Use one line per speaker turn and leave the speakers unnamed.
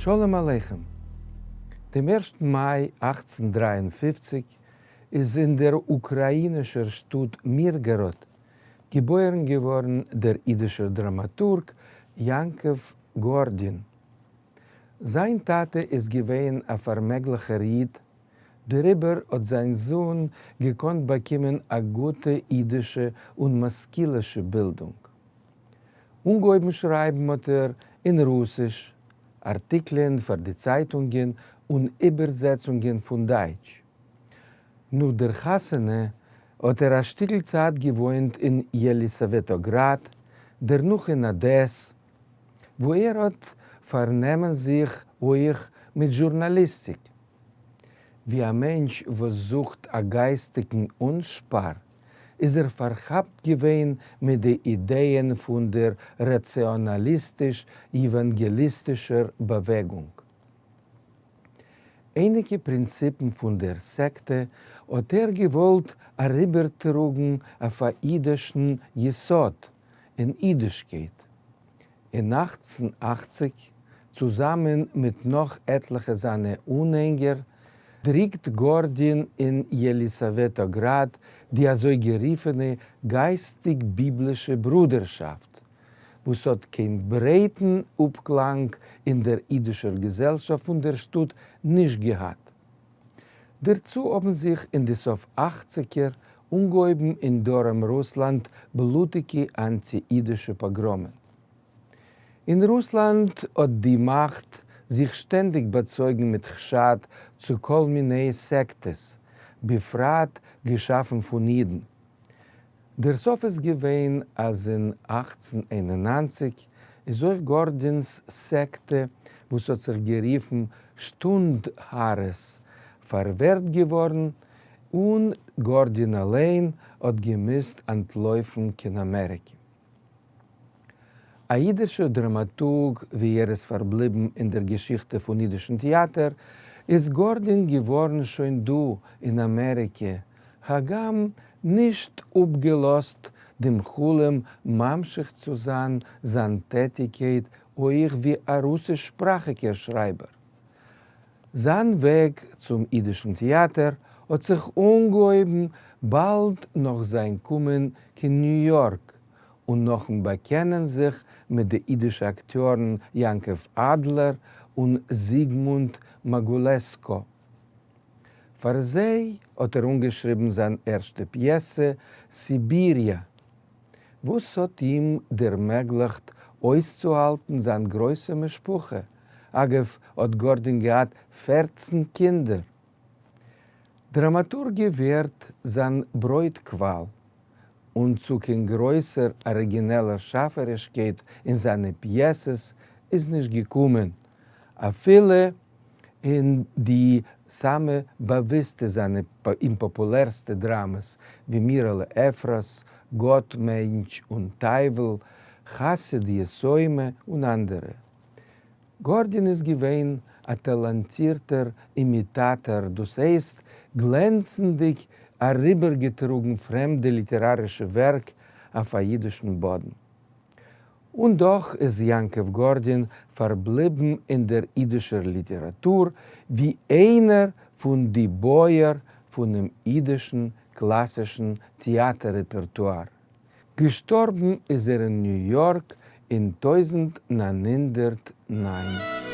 שלום עליכם. דעם ערשטן מאי 1853 איז אין דער אוקראינישער שטאט מירגאראד געבוירן געווארן דער אידישער דראמאטורג יעקב גארדין. זיין טאטע איז געווען א פארמעגליכער איד, דעריבער האט זיין זון געקאנט באקומען א גוטע אידישע און משכיל'ישע בילדונג. אנגעהויבן שרייבן האט ער אין רוסיש, ארטיקלען פאר די צייטונגען און איבערזעצונגען פון דייטש. נאך דער חתונה האט ער א שטיקל צייט געוואוינט אין יעליסאוועטאגראד, דערנאך אין אדעס, וואו ער האט פארנומען זיך אויך מיט זשורנאליסטיק. ווי א מענטש וואס זוכט א גייסטיגן אנשפאר, איז ער פארכאפט געווען מיט די אידעען פון דער ראציאנאליסטיש-עוואנגעליסטישער באוועגונג. אייניקע פרינציפן פון דער סעקטע האט ער געוואלט אריבערטראגן אויף א אידישן יסוד אין אידישקייט. אין 1880, צוזאמען מיט נאך עטליכע זיינע אנהענגער, דריקט גארדין אין יעליסאוועטאגראד די אזוי גערופענע גייסטיג-ביבלישע ברודערשאפט, וואס האט קיין ברייטן אפקלאנג אין דער אידישער געזעלשאפט פון דער שטאט נישט געהאט. דערצו האבן זיך אין די סוף אכציגער אנגעהויבן אין דרום רוסלאנד בלוטיגע אנטי-אידישע פאגראמען. אין רוסלאנד האט די מאכט זיך שטענדיג באצויגן מיט חשד צו כל מיני סעקטעס, בפרט געשאפן פון אידן. דער סוף איז געווען אז אין 1891 איז אויך גארדינ'ס סעקטע וואס האט זיך גערופן שטונד-הארעס פארווערט געווארן און גארדין אליין האט געמוזט אנטלויפן קיין אמעריקע. א אידישער דראמאטורג ווי ער איז פארבליבן אין דער געשיכטע פון אידישן טעאטער איז גארדין געווארן שוין דא אין אמעריקע, הגם נישט אפגעלאזט דעם חלום ממשיך צו זיין זיין טעטיקייט אויך ווי א רוסיש-שפראכיגער שרייבער. זיין וועג צום אידישן טעאטער האט זיך אנגעהויבן באלד נאך זיין קומען קיין ניו יארק און נאכן באקענען זיך מיט די אידישע אקטיארן יעקב אדלער און זיגמונד מאגולעסקא. פאר זיי האט ער אנגעשריבן זיין ערשטע פיעסע סיביריא, וואס האט אים דערמעגליכט אויסצוהאלטן זיין גרויסע משפחה, אגב האט גארדין געהאט 14 קינדער. דראמאטורגיע ווערט זיין ברויט-קוואל, און צו קיין גרויסער אריגינעלער שאפערישקייט אין זיינע פיעסעס איז נישט געקומען, אפילו אין די סאמע באוויסטע זיינע און פאפולערסטע דראמעס ווי מירעלע אפרת, גאט, מענטש און טייוול, חסיד יסומה און אנדערע. גארדין איז געווען א טאלאנטירטער אימיטאטאר, דאס הייסט גלענצנדיג אריבערגעטראגן פרעמדע ליטערארישע ווערק אויף א אידישן באדן. און דאך איז יעקב גארדין פארבליבן אין דער אידישער ליטעראטור ווי איינער פון די בויער פונעם אידישן קלאסישן טעאטער-רעפערטואר. געשטארבן איז ער אין ניו יארק אין 1909.